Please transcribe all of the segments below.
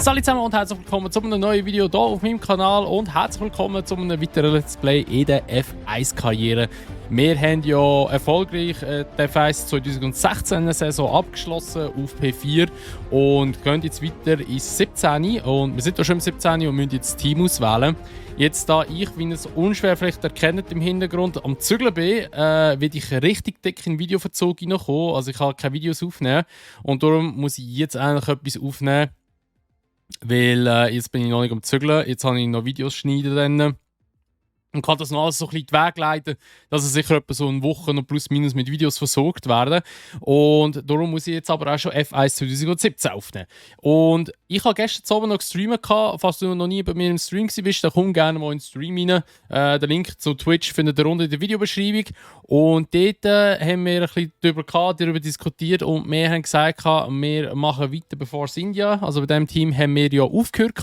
Salut zusammen und herzlich willkommen zu einem neuen Video hier auf meinem Kanal und herzlich willkommen zu einem weiteren Let's Play in der F1-Karriere. Wir haben ja erfolgreich die F1 2016 Saison abgeschlossen auf P4 und gehen jetzt weiter ins 17. Und wir sind ja schon im 17. und müssen jetzt das Team auswählen. Jetzt, da ich, wie ihr es unschwer vielleicht erkennt im Hintergrund, am Zügeln bin, werde ich richtig dick in Videoverzug hineinkommen. Also ich kann keine Videos aufnehmen und darum muss ich jetzt eigentlich etwas aufnehmen. Weil jetzt bin ich noch nicht am Zügeln, jetzt habe ich noch Videos schneiden dann. Und kann das noch alles so ein bisschen in den Weg leiten, dass es sicher etwa so eine Woche noch plus minus mit Videos versorgt werden. Und darum muss ich jetzt aber auch schon F1 2017 aufnehmen. Und ich habe gestern Abend noch gestreamt, falls du noch nie bei mir im Stream bist, dann komm gerne mal in den Stream rein. Den Link zu Twitch findet ihr unten in der Videobeschreibung. Und dort haben wir ein bisschen darüber diskutiert und wir haben gesagt, wir machen weiter bevor es India. Also bei diesem Team haben wir ja aufgehört.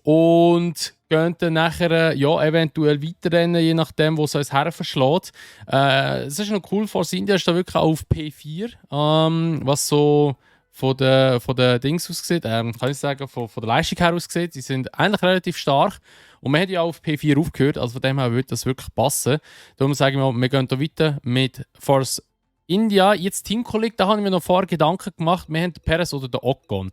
Und gehen dann nachher eventuell weiterrennen, je nachdem, wo es uns her verschlägt. Es ist noch cool, Force India ist da wirklich auch auf P4, was so von der Dings aussieht, kann ich sagen, von der Leistung her aussieht. Sie sind eigentlich relativ stark. Und wir haben ja auch auf P4 aufgehört, also von dem her würde das wirklich passen. Darum sagen wir gehen hier weiter mit Force India. Jetzt Teamkollege, da habe ich mir noch vorher Gedanken gemacht. Wir haben den Perez oder den Ocon.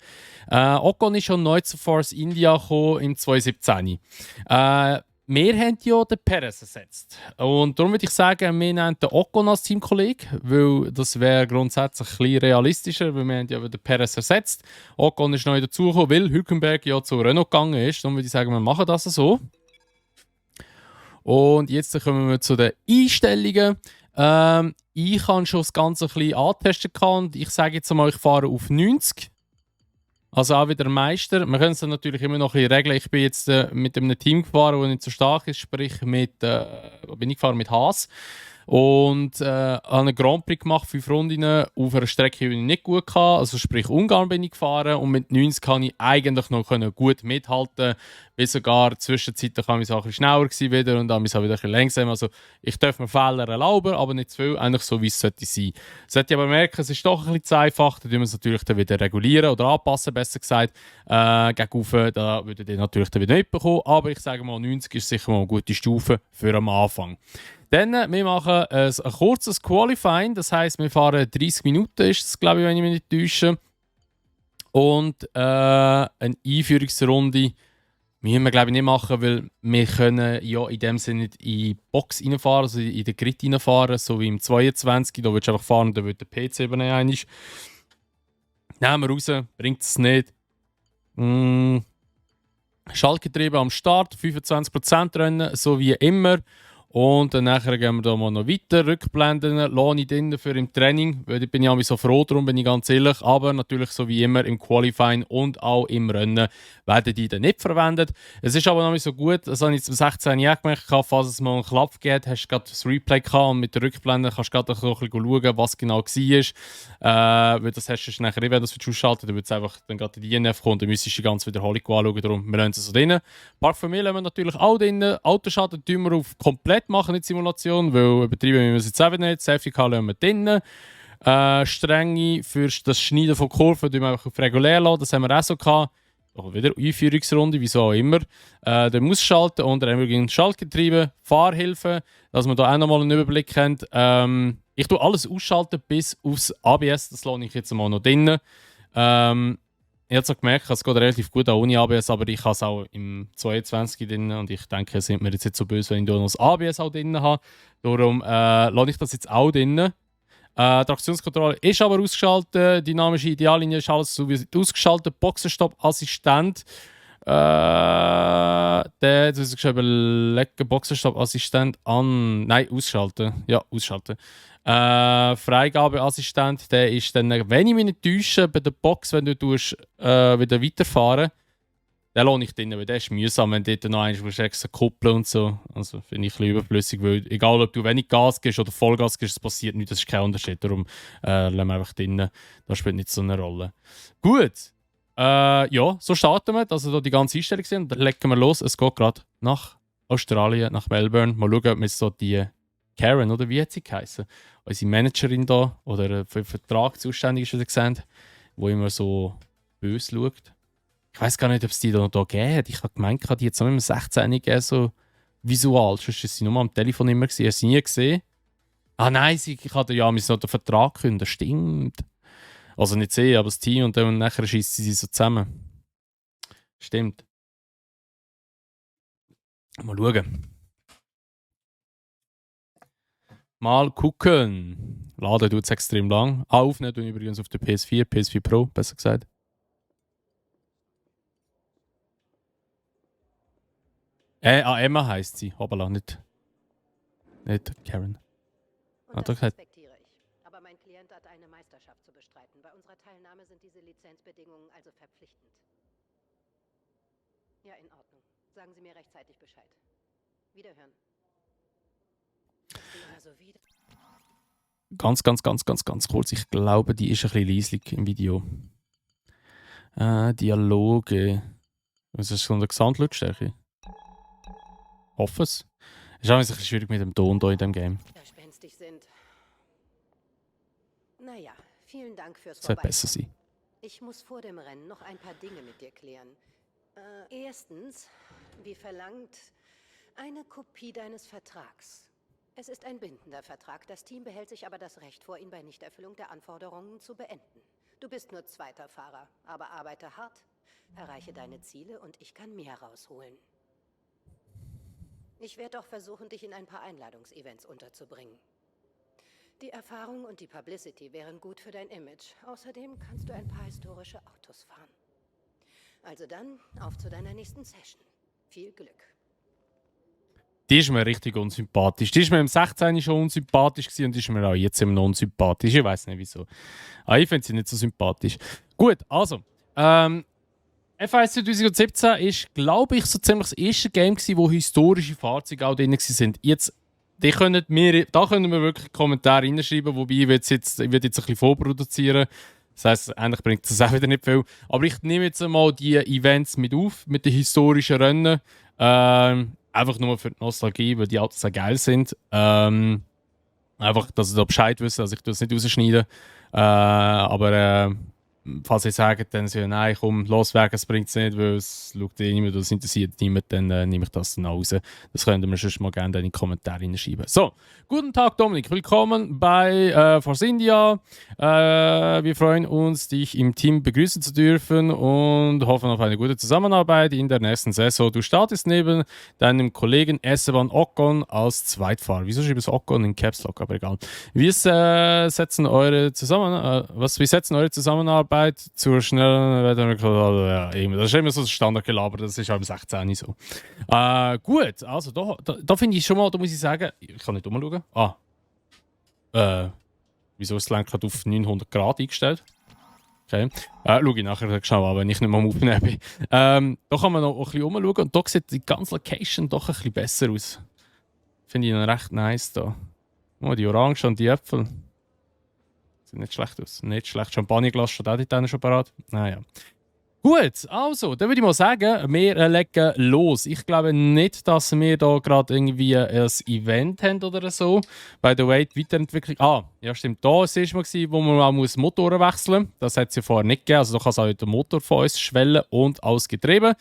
Ocon ist schon neu zu Force India gekommen im 2017. Wir haben ja den Perez ersetzt. Und darum würde ich sagen, wir nehmen den Ocon als Teamkollege, weil das wäre grundsätzlich ein bisschen realistischer, weil wir haben ja den Perez ersetzt. Ocon ist neu dazugekommen, weil Hülkenberg ja zu Renault gegangen ist. Darum würde ich sagen, wir machen das so. Und jetzt kommen wir zu den Einstellungen. Ich habe schon das Ganze ein bisschen angetestet und ich sage jetzt einmal, ich fahre auf 90. Also auch wieder Meister. Wir können es dann natürlich immer noch ein bisschen regeln. Ich bin jetzt mit einem Team gefahren, das nicht so stark ist, sprich bin ich gefahren mit Haas. Und habe einen Grand Prix gemacht, 5 Runden auf einer Strecke, die ich nicht gut hatte. Also sprich Ungarn bin ich gefahren und mit 90 kann ich eigentlich noch gut mithalten. Bis sogar zwischenzeitlich war ich ein bisschen schneller wieder und dann wieder ein bisschen langsamer. Also ich darf mir Fehler erlauben, aber nicht zu viel, eigentlich so wie es sollte sein. Sollte ich aber merken, es ist doch ein bisschen zu einfach, dann müssen wir es natürlich dann wieder regulieren oder anpassen, besser gesagt. Gegen da würdet ihr natürlich dann wieder nicht bekommen, aber ich sage mal, 90 ist sicher mal eine gute Stufe für am Anfang. Dann, wir machen ein kurzes Qualifying, das heisst, wir fahren 30 Minuten, ist es, glaube ich, wenn ich mich nicht täusche. Und eine Einführungsrunde müssen wir, glaube ich, nicht machen, weil wir können ja in dem Sinne nicht in die Box reinfahren, also in den Grid reinfahren, so wie im 22. Da willst du einfach fahren und dann wird der PC übernehmen. Nehmen wir raus, bringt es nicht. Schaltgetriebe am Start, 25% Rennen, so wie immer. Und dann nachher gehen wir da mal noch weiter, Rückblenden, lohne ich drin für im Training, weil ich bin ja so froh darum, bin ich ganz ehrlich, aber natürlich so wie immer im Qualifying und auch im Rennen werden die dann nicht verwendet. Es ist aber noch nicht so gut, das habe ich zum 16 Jahr gemerkt, falls es mal einen Klapp geht, hast du gerade das Replay gehabt und mit der Rückblende kannst du gerade so ein bisschen schauen, was genau war. Weil das hast du nachher, wenn du das ausschalten, dann wird es einfach dann gerade in die INF kommen, dann müsstest du die ganze Wiederholung anschauen, darum wir lassen es so drin. Ein paar Familien haben wir natürlich auch drin, Autoschaden tun wir auf komplett machen, nicht Simulation, weil übertrieben wir es jetzt eben nicht. Safety Car lassen wir drin. Strenge für das Schneiden von Kurven tun wir einfach auf regulär lassen. Das haben wir auch so gehabt. Auch wieder Einführungsrunde, wieso auch immer. Dann ausschalten und dann haben wir Schaltgetriebe, Fahrhilfe, dass wir da auch nochmal einen Überblick haben. Ich tue alles ausschalten bis aufs ABS, das lasse ich jetzt mal noch drin. Ich habe es gemerkt, es geht relativ gut auch ohne ABS, aber ich habe es auch im 22 drin und ich denke, es sind mir jetzt nicht so böse, wenn ich da noch das ABS auch drin habe. Darum lasse ich das jetzt auch drin. Traktionskontrolle ist aber ausgeschaltet, dynamische Ideallinie ist alles so wie ausgeschaltet, Boxenstopp-Assistent. Der muss ich überlegen, Boxenstopp-Assistent an. Nein, ausschalten. Ja, ausschalten. Freigabeassistent, der ist dann, wenn ich mich nicht täusche, bei der Box, wenn du wieder weiterfahren, den lohne ich drin, weil der ist mühsam, wenn du dort noch einmal extra kuppeln und so. Also finde ich ein bisschen überflüssig, weil egal ob du wenig Gas gibst oder Vollgas gibst, es passiert nichts, das ist kein Unterschied. Darum lassen wir einfach drin, das spielt nicht so eine Rolle. Gut, ja, so starten wir, dass wir da die ganze Einstellung sehen. Dann legen wir los, es geht gerade nach Australien, nach Melbourne. Mal schauen, ob wir jetzt so die Karen, oder wie hat sie geheißen? Unsere Managerin da, oder für den Vertrag zuständig ist, wie ihr seht, wo immer so böse schaut. Ich weiß gar nicht, ob es die da noch gegeben hat. Ich habe gemeint, die jetzt noch mit dem 16 gegeben, so visual. Sonst ist sie nur am Telefon immer gesehen. Hast du sie nie gesehen? Ah nein, ich hatte ja noch den Vertrag kündigen. Stimmt. Also nicht sehen, aber das Team und dann nachher schießen sie so zusammen. Stimmt. Mal schauen. Mal gucken. Laden tut es extrem lang. Aufnehmen tun übrigens auf der PS4, PS4 Pro, besser gesagt. Emma heisst sie. Hoppala, nicht Karen. Und das respektiere ich. Aber mein Klient hat eine Meisterschaft zu bestreiten. Bei unserer Teilnahme sind diese Lizenzbedingungen also verpflichtend. Ja, in Ordnung. Sagen Sie mir rechtzeitig Bescheid. Wiederhören. Ganz kurz. Ich glaube, die ist ein bisschen leislich im Video. Dialoge. Was ist so eine Gesamtlautstärke? Hoffe es. Ist auch ein bisschen schwierig mit dem Ton hier in diesem Game. Gespenstig sind. Naja, vielen Dank fürs Das wird besser sein. Ich muss vor dem Rennen noch ein paar Dinge mit dir klären. Erstens, wie verlangt, eine Kopie deines Vertrags. Es ist ein bindender Vertrag. Das Team behält sich aber das Recht vor, ihn bei Nichterfüllung der Anforderungen zu beenden. Du bist nur zweiter Fahrer, aber arbeite hart, erreiche deine Ziele und ich kann mehr rausholen. Ich werde auch versuchen, dich in ein paar Einladungsevents unterzubringen. Die Erfahrung und die Publicity wären gut für dein Image. Außerdem kannst du ein paar historische Autos fahren. Also dann, auf zu deiner nächsten Session. Viel Glück. Die ist mir richtig unsympathisch. Die ist mir im 16 schon unsympathisch gewesen und die ist mir auch jetzt immer noch unsympathisch. Ich weiß nicht wieso. Aber ich finde sie nicht so sympathisch. Gut, also. F1 2017 ist, glaube ich, so ziemlich das erste Game gewesen, wo historische Fahrzeuge auch drin sind. Jetzt, da können wir wirklich Kommentare reinschreiben, wobei ich jetzt ein bisschen vorproduzieren. Das heisst, eigentlich bringt das auch wieder nicht viel. Aber ich nehme jetzt einmal die Events mit auf, mit den historischen Rennen. Einfach nur für die Nostalgie, weil die Autos sehr geil sind. Einfach, dass ihr da Bescheid wisst, also ich tue es nicht rausschneiden. Aber falls ihr sagt, dann so, nein, komm, los weg, es bringt es nicht, weil es schaut niemand, das interessiert niemand, dann nehme ich das dann raus. Das könnt ihr mir schon mal gerne in die Kommentare hineinschreiben. So, guten Tag Dominik, willkommen bei Force India. Wir freuen uns, dich im Team begrüßen zu dürfen und hoffen auf eine gute Zusammenarbeit in der nächsten Saison. Du startest neben deinem Kollegen Esteban Ocon als Zweitfahrer. Wieso schreibe ich Ocon in Caps Lock, aber egal. Wir setzen eure Zusammenarbeit zur schnellen das ist immer so ein Standardgelaber, das ist auch im 16 so. Gut, also da finde ich schon mal, da muss ich sagen, ich kann nicht umschauen. Wieso ist das Lenkrad auf 900 Grad eingestellt? Okay. Schau ich nachher schnell an, wenn ich nicht mehr am Aufnehmen bin. Da kann man noch ein bisschen umschauen und da sieht die ganze Location doch ein bisschen besser aus. Finde ich noch recht nice da. Oh, die Orangen und die Äpfel. Sieht nicht schlecht aus. Nicht schlecht. Champagnerglas steht auch dort schon parat. Naja. Gut, also, dann würde ich mal sagen, wir legen los. Ich glaube nicht, dass wir da gerade irgendwie ein Event haben oder so. By the way, die Weiterentwicklung. Ja, stimmt. Da war es erstmal, wo man auch Motoren wechseln muss. Das hat es ja vorher nicht gegeben. Also, da kann es auch der Motor von uns schwellen und alles Getriebe.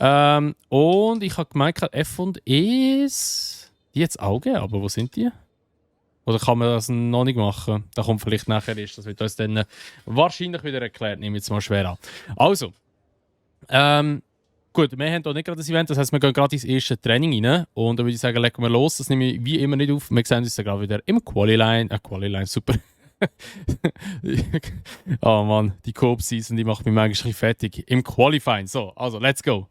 Und ich habe gemerkt, F&Es, die jetzt auch geben, aber wo sind die? Oder kann man das noch nicht machen? Da kommt vielleicht nachher erst. Das wird uns dann wahrscheinlich wieder erklärt. Nehme ich jetzt mal schwer an. Also. Gut, wir haben hier nicht gerade das Event. Das heisst, wir gehen gerade ins erste Training rein. Und dann würde ich sagen, legen wir los. Das nehme ich wie immer nicht auf. Wir sehen uns dann gerade wieder im Qualiline. Qualiline, super. Oh Mann, die Coop-Season, die macht mich manchmal ein bisschen fertig. Im Qualifying. So, also, let's go.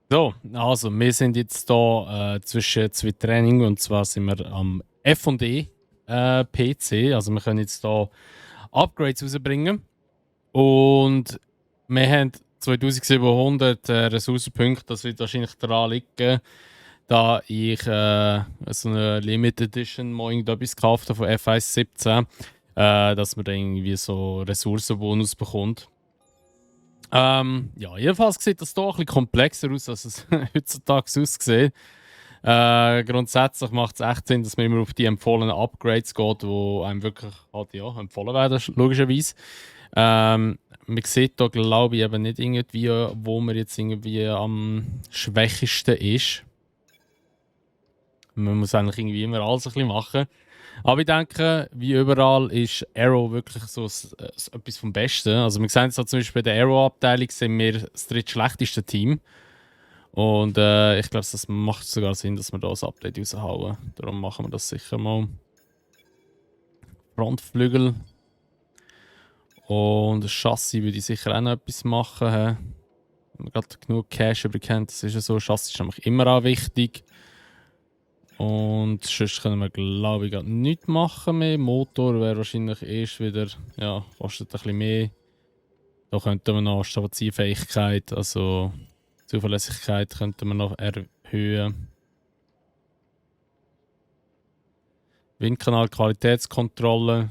So, also wir sind jetzt hier zwischen zwei Trainings und zwar sind wir am F&E PC, also wir können jetzt hier Upgrades rausbringen und wir haben 2700 Ressourcenpunkte, das wird wahrscheinlich daran liegen, da ich so eine Limited Edition mal etwas gekauft habe von F1 17, dass man dann irgendwie so Ressourcenbonus bekommt. Ja, jedenfalls sieht das hier ein bisschen komplexer aus, als es heutzutage aussieht. Grundsätzlich macht es echt Sinn, dass man immer auf die empfohlenen Upgrades geht, die einem wirklich halt, ja, empfohlen werden, logischerweise. Man sieht hier, glaube ich, eben nicht irgendwie, wo man jetzt irgendwie am schwächsten ist. Man muss eigentlich irgendwie immer alles ein bisschen machen. Aber ich denke, wie überall ist Arrow wirklich so etwas vom Besten. Also wir sehen so zum Beispiel bei der Arrow-Abteilung sind wir das drittschlechteste Team. Und ich glaube, das macht sogar Sinn, dass wir da das Update raushauen. Darum machen wir das sicher mal. Frontflügel. Und das Chassis würde ich sicher auch noch etwas machen. Wenn man gerade genug Cash überkennt, das ist ja so. Chassis ist nämlich immer auch wichtig. Und sonst können wir, glaube ich, gerade nichts machen mehr. Motor wäre wahrscheinlich erst wieder, ja, kostet ein bisschen mehr. Da könnten wir noch Stabilisierfähigkeit, also Zuverlässigkeit könnten wir noch erhöhen. Windkanal Qualitätskontrolle.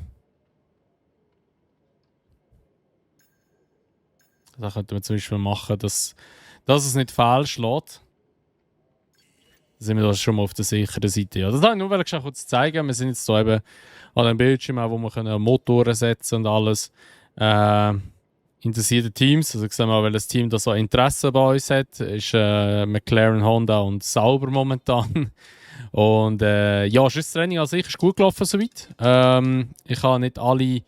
Da könnten wir zum Beispiel machen, dass es nicht falsch schlägt. Da sind wir da schon mal auf der sicheren Seite. Ja, das wollte ich nur kurz zeigen. Wir sind jetzt hier eben an einem Bildschirm, wo wir Motoren setzen und alles. Interessierte Teams, also sehen wir mal, welches Team das so Interesse bei uns hat, ist McLaren, Honda und Sauber momentan. Und ja, das Training an sich ist gut gelaufen soweit. Ich habe nicht alle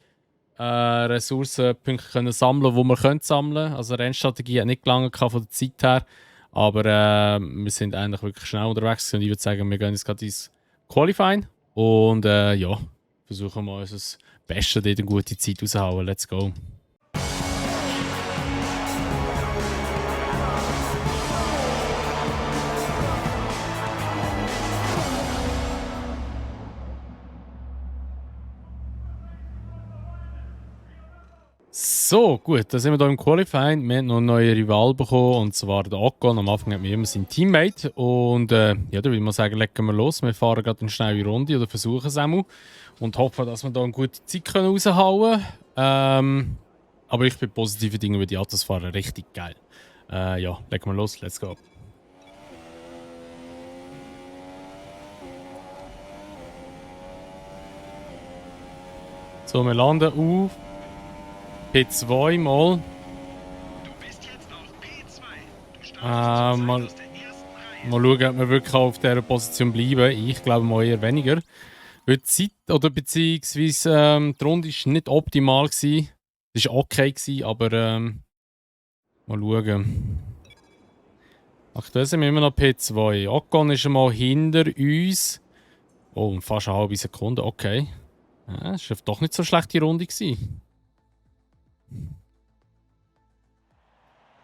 Ressourcenpunkte können sammeln, die wir sammeln können. Also Rennstrategie hat nicht gelangt von der Zeit her. Aber wir sind eigentlich wirklich schnell unterwegs und ich würde sagen, wir gehen jetzt gerade ins Qualifying und ja, versuchen mal unser Bestes, dort eine gute Zeit rauszuhauen. Let's go! So, gut, dann sind wir hier im Qualifying. Wir haben noch einen neuen Rival bekommen, und zwar der Ocon. Am Anfang hat man immer seinen Teammate. Und ja, da würde ich mal sagen, legen wir los. Wir fahren gerade eine schnelle Runde oder versuchen es einmal. Und hoffen, dass wir hier eine gute Zeit raushauen können. Aber ich bin positive Dinge über die Autos fahren. Richtig geil. Ja, legen wir los. Let's go. So, wir landen auf P2 mal. Du bist jetzt auf P2. Du startest Mal aus der ersten Reihe. schauen, ob wir wirklich auf dieser Position bleiben. Ich glaube mal eher weniger. Weil die Zeit, oder beziehungsweise die Runde war nicht optimal. Es war okay, aber mal schauen. Aktuell sind wir immer noch P2. Ocon ist einmal hinter uns. Oh, fast eine halbe Sekunde, okay. Ja, das war doch nicht so eine schlechte Runde.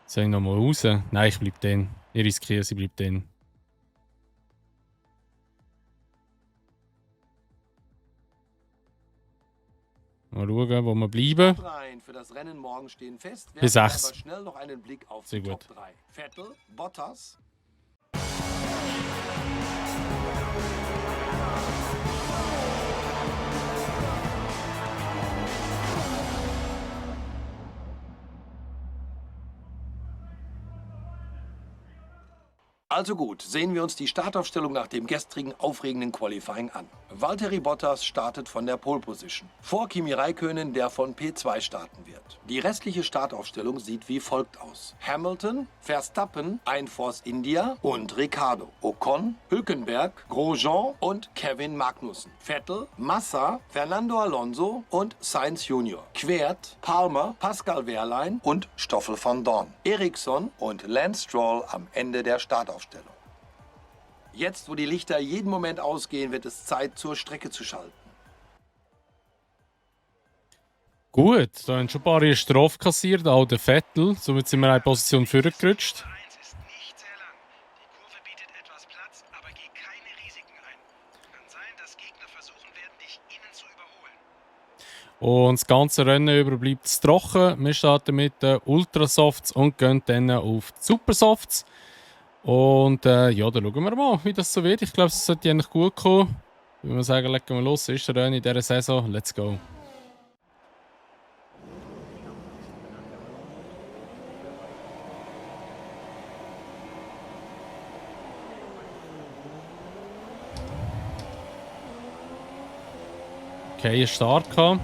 Soll ich nochmal raus? Nein, ich bleibe drin. Ich riskiere, ich bleibe drin. Mal schauen, wo wir bleiben. Top 3 für das Rennen morgen stehen fest. Bis 6. Aber schnell noch einen Blick auf Sehr die gut. Top 3. Vettel, Bottas, Also gut, sehen wir uns die Startaufstellung nach dem gestrigen aufregenden Qualifying an. Valtteri Bottas startet von der Pole Position. Vor Kimi Räikkönen, der von P2 starten wird. Die restliche Startaufstellung sieht wie folgt aus. Hamilton, Verstappen, Force India und Ricciardo. Ocon, Hülkenberg, Grosjean und Kevin Magnussen. Vettel, Massa, Fernando Alonso und Sainz Junior. Quert, Palmer, Pascal Wehrlein und Stoffel van Dorn. Ericsson und Lance Stroll am Ende der Startaufstellung. Jetzt, wo die Lichter jeden Moment ausgehen, wird es Zeit, zur Strecke zu schalten. Gut, da haben schon ein paar Strafe kassiert, auch der Vettel. Somit sind wir eine Position vorgerutscht. 1 ist nicht sehr lang. Die Kurve bietet etwas Platz, aber geh keine Risiken ein. Kann sein, dass Gegner versuchen werden, dich innen zu überholen. Und das ganze Rennen über bleibt es trocken. Wir starten mit den Ultrasofts und gehen dann auf die Supersofts. Und ja, dann schauen wir mal, wie das so wird. Ich glaube, es sollte eigentlich gut kommen. Ich würde sagen, legen wir los. Ist der Rennen in dieser Saison. Let's go. Okay, einen Start gehabt.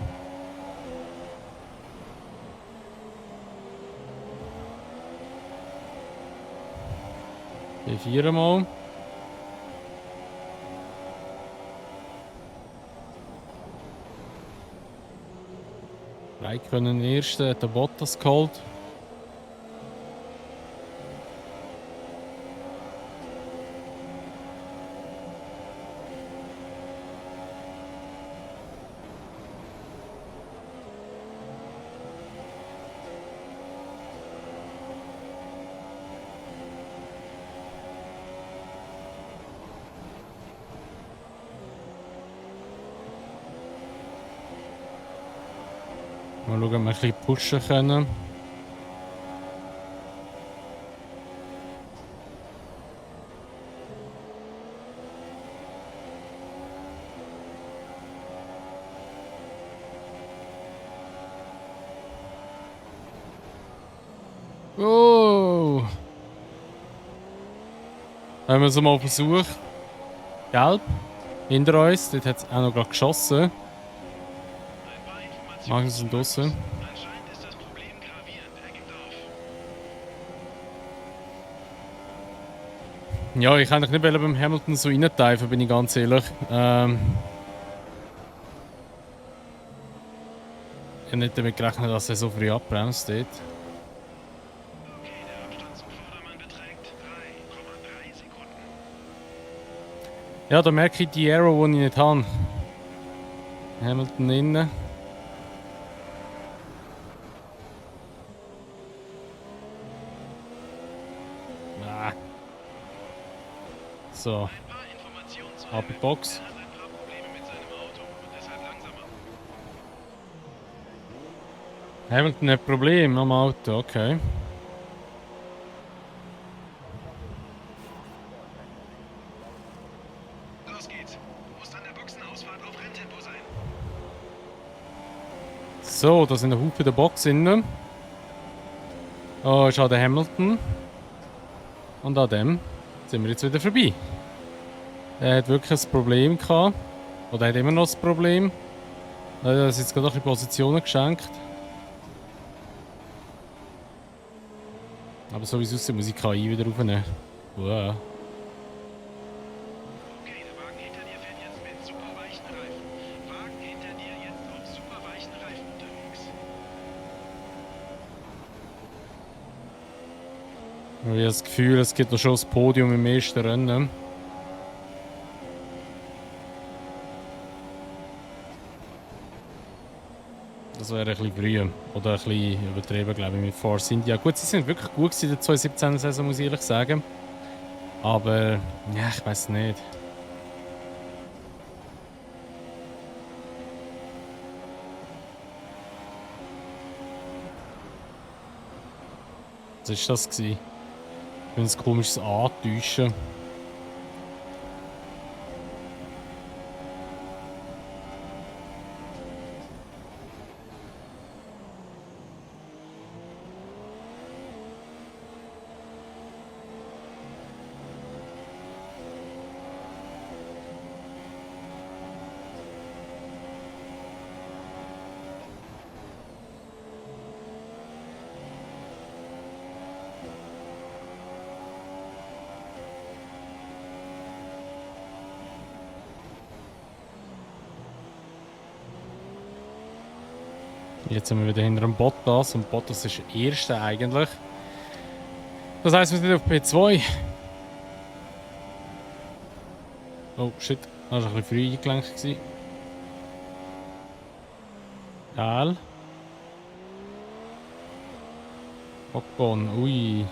Viermal. Räikkönen ersten, hat den Bottas geholt. Mal schauen, ob wir ein bisschen pushen können. Oh! Haben wir es mal versucht. Gelb. Hinter uns. Dort hat es auch noch gerade geschossen. Ein paar Informationen. Magnus sind draussen. Anscheinend ist das Problem gravierend. Er gibt auf. Ja, ich eigentlich nicht beim Hamilton so reinteifen, bin ich ganz ehrlich. Ich habe nicht damit gerechnet, dass er so früh abbremst dort. Okay, der Abstand zum Vordermann beträgt 3,3 Sekunden. Ja, da merke ich die Arrow, die ich nicht habe. Hamilton innen. Ah. So, Ein paar Informationen zu ab die Box. Er hat ein paar Probleme mit seinem Auto und deshalb langsamer. Hamilton hat Probleme am Auto, okay. Los geht's. Du musst an der Boxenausfahrt auf Renntempo sein. So, da sind der Haufen der Box innen. Oh, ist auch der Hamilton. Und an dem sind wir jetzt wieder vorbei. Er hat wirklich ein Problem gehabt. Oder hat immer noch ein Problem. Er hat jetzt gerade noch in Positionen geschenkt. Aber so wie es aussieht, muss ich KI wieder aufnehmen. Wow. Okay, der Wagen hinter dir fährt jetzt mit super weichen Reifen. Wagen hinter dir jetzt auf super weichen Reifen unterwegs. Ich habe das Gefühl, es gibt noch schon das Podium im ersten Rennen. Das wäre ein bisschen früh. Oder ein bisschen übertrieben, glaube ich, mit Force India. Gut, sie sind wirklich gut in der 2017-Saison, muss ich ehrlich sagen. Aber, ja, ich weiß nicht. Was war das? Ich finde ein komisches Antäuschen. Jetzt sind wir wieder hinter dem Bottas und Bottas ist der Erste eigentlich. Das heisst, wir sind auf P2. Oh shit, das war ein bisschen früh eingelenkt. Geil. Ocon, ui.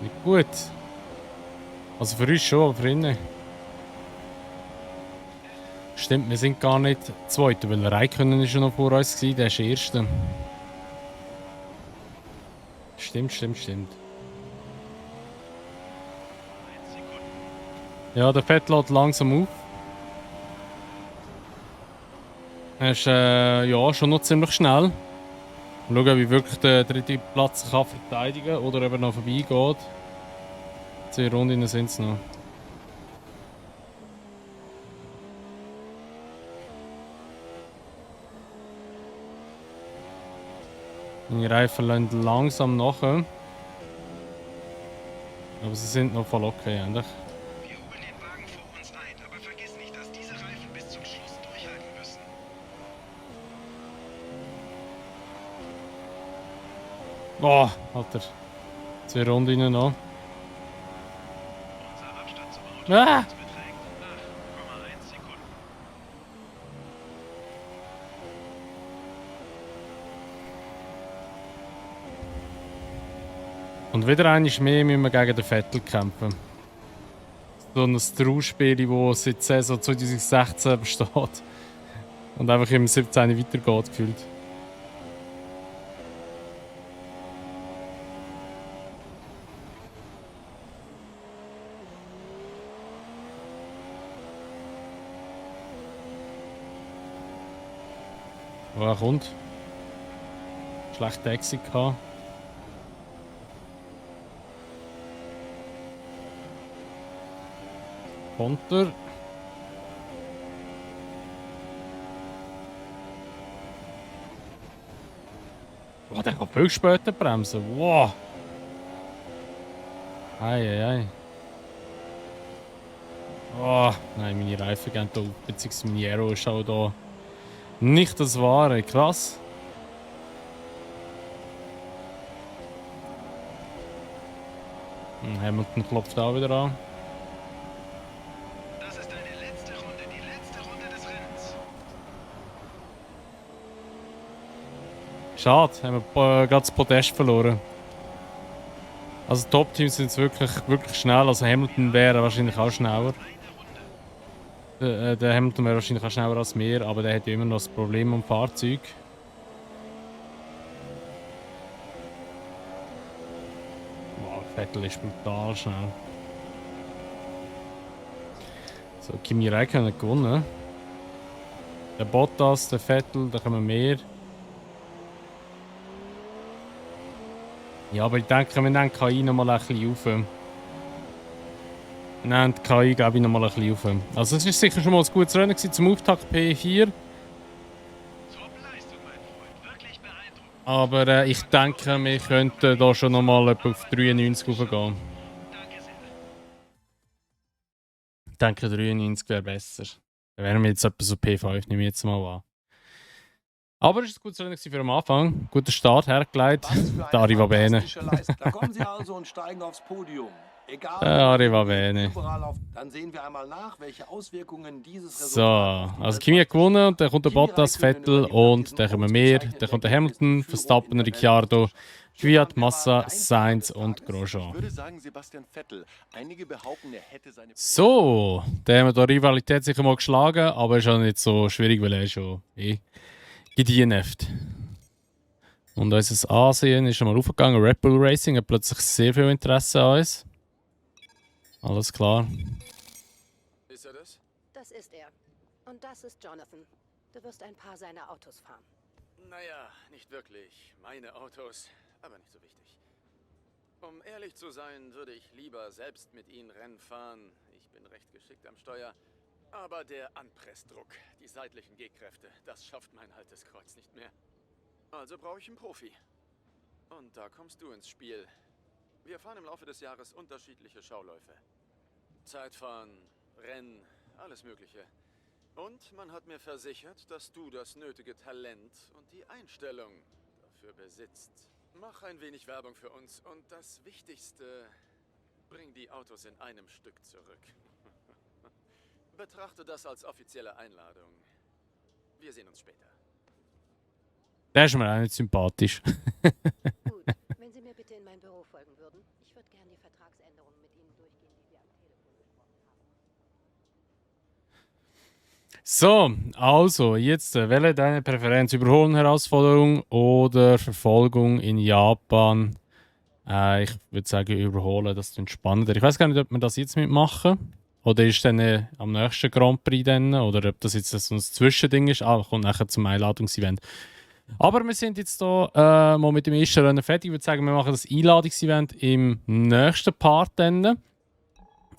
Nicht gut. Also für uns schon, aber für ihn nicht. Stimmt, wir sind gar nicht Zweiter, weil der Räikkönen ist schon noch vor uns gewesen, der ist Erster. Stimmt. Ja, der Fett lädt langsam auf. Er ist ja schon noch ziemlich schnell. Mal schauen, wie wirklich der dritte Platz kann verteidigen kann oder ob er noch vorbeigeht. 2 Runden sind es noch. Meine Reifen lassen langsam nach. Aber sie sind noch voll okay, eigentlich. Wir holen den Wagen vor uns ein, aber vergiss nicht, dass diese Reifen bis zum Schluss durchhalten müssen. Oh, Alter. 2 Runden noch. Unser Abstand zum Auto Ah! beträgt 8,1 Sekunden. Und wieder einmal mehr müssen wir gegen den Vettel kämpfen. So ein Trauerspiel, das seit Saison 2016 besteht. Und einfach im 17. weitergeht, gefühlt. Wo er kommt. Schlechte Exit gehabt. Konter. Oh, der kann viel später bremsen. Wow. Ei. Oh, nein, meine Reifen gehen da auf, beziehungsweise meine Aero ist auch da nicht das Wahre. Krass. Hamilton klopft auch wieder an. Das ist deine letzte Runde, die letzte Runde des Rennens. Schade, haben wir gerade das Podest verloren. Also die Top-Teams sind jetzt wirklich schnell. Also Hamilton wäre wahrscheinlich auch schneller. Der Hamilton wäre wahrscheinlich auch schneller als wir, aber der hat ja immer noch das Problem am Fahrzeug. Wow, Vettel ist brutal schnell. So, Kimi Räikkönen hat gewonnen. Der Bottas, der Vettel, da kommen mehr. Ja, aber ich denke, wir nehmen die KI noch mal ein bisschen auf. Wir nehmen die KI, glaube ich, noch mal ein bisschen auf. Also es war sicher schon mal ein gutes Rennen zum Auftakt P4. Top-Leistung, mein Freund. Wirklich beeindruckend. Aber ich denke, wir könnten da schon noch mal etwa auf 93 raufgehen. Danke sehr. Ich denke, 93 wäre besser. Dann wären wir jetzt etwa so P5, nehme ich jetzt mal an. Aber es war ein gutes Rennen für am Anfang. Guter Start hergelegt. Der Arriva Bene. Da kommen Sie also und steigen aufs Podium. Egal, Arriva Bene. überall auf. Dann sehen wir einmal nach, welche Auswirkungen dieses So, Resultat auf die also Kimi hat gewonnen, dann kommt der Kimi Bottas, Räikkönen Vettel übernimmt und diesen dann kommen wir. ausgezeichneten Dann kommt der Ergebnis Hamilton, die Führung Verstappen, in der Ricciardo, Weltmeisterschaft. Kvyat, Stefan, wer war Massa, dein Sainz Favorit und des Ich Grosjean. würde sagen Sebastian Vettel. Einige behaupten, er hätte seine... So, dann haben wir die Rivalität sicher mal geschlagen, aber ist auch nicht so schwierig, weil er ist schon gedieneft. Und unser Ansehen ist schon mal aufgegangen. Red Bull Racing hat plötzlich sehr viel Interesse an uns. Alles klar. Ist er das? Das ist er. Und das ist Jonathan. Du wirst ein paar seiner Autos fahren. Naja, nicht wirklich. Meine Autos, aber nicht so wichtig. Um ehrlich zu sein, würde ich lieber selbst mit ihnen Rennen fahren. Ich bin recht geschickt am Steuer. Aber der Anpressdruck, die seitlichen G-Kräfte, das schafft mein altes Kreuz nicht mehr. Also brauche ich einen Profi. Und da kommst du ins Spiel. Wir fahren im Laufe des Jahres unterschiedliche Schauläufe. Zeitfahren, Rennen, alles Mögliche. Und man hat mir versichert, dass du das nötige Talent und die Einstellung dafür besitzt. Mach ein wenig Werbung für uns und das Wichtigste, bring die Autos in einem Stück zurück. Betrachte das als offizielle Einladung. Wir sehen uns später. Der ist mir auch nicht sympathisch. Gut, wenn Sie mir bitte in mein Büro folgen würden. Ich würde gerne die Vertragsänderungen mit Ihnen durchgehen, die wir am Telefon besprochen haben. So, also, jetzt wähle deine Präferenz: Überholen, Herausforderung oder Verfolgung in Japan. Ich würde sagen, überholen, das ist spannender. Ich weiß gar nicht, ob wir das jetzt mitmachen. Oder ist dann am nächsten Grand Prix dann? Oder ob das jetzt so ein Zwischending ist. Kommt nachher zum Einladungsevent. Aber wir sind jetzt hier mal mit dem ersten Rennen fertig. Ich würde sagen, wir machen das Einladungsevent im nächsten Part dann.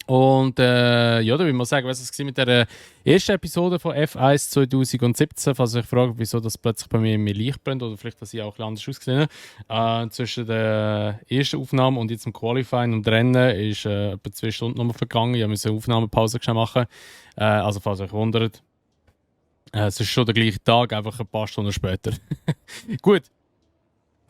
Und da will man sagen, was es war mit der ersten Episode von F1 2017. Falls ihr euch fragt, wieso das plötzlich bei mir mehr Licht brennt oder vielleicht, dass ich auch ein bisschen anders ausgesehen habe. Zwischen der ersten Aufnahme und jetzt dem Qualifying und Rennen ist etwa 2 Stunden noch vergangen. Ich musste eine Aufnahmepause machen. Also falls ihr euch wundert. Es ist schon der gleiche Tag, einfach ein paar Stunden später. Gut.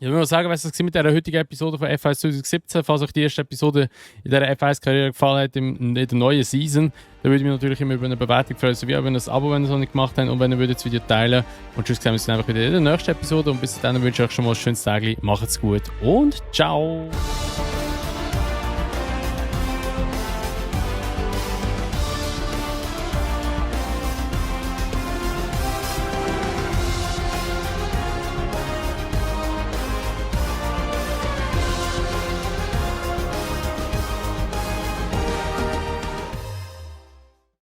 Ich will mal sagen, was es mit der heutigen Episode von F1 2017. Falls euch die erste Episode in dieser F1-Karriere gefallen hat, in der neuen Season, dann würde ich mich natürlich immer über eine Bewertung freuen, sowie auch über ein Abo, wenn ihr es noch nicht gemacht habt, und wenn ihr das Video teilen. Und tschüss, sehen wir uns dann einfach wieder in der nächsten Episode. Und bis dann wünsche ich euch schon mal ein schönes Tag. Macht's gut und ciao!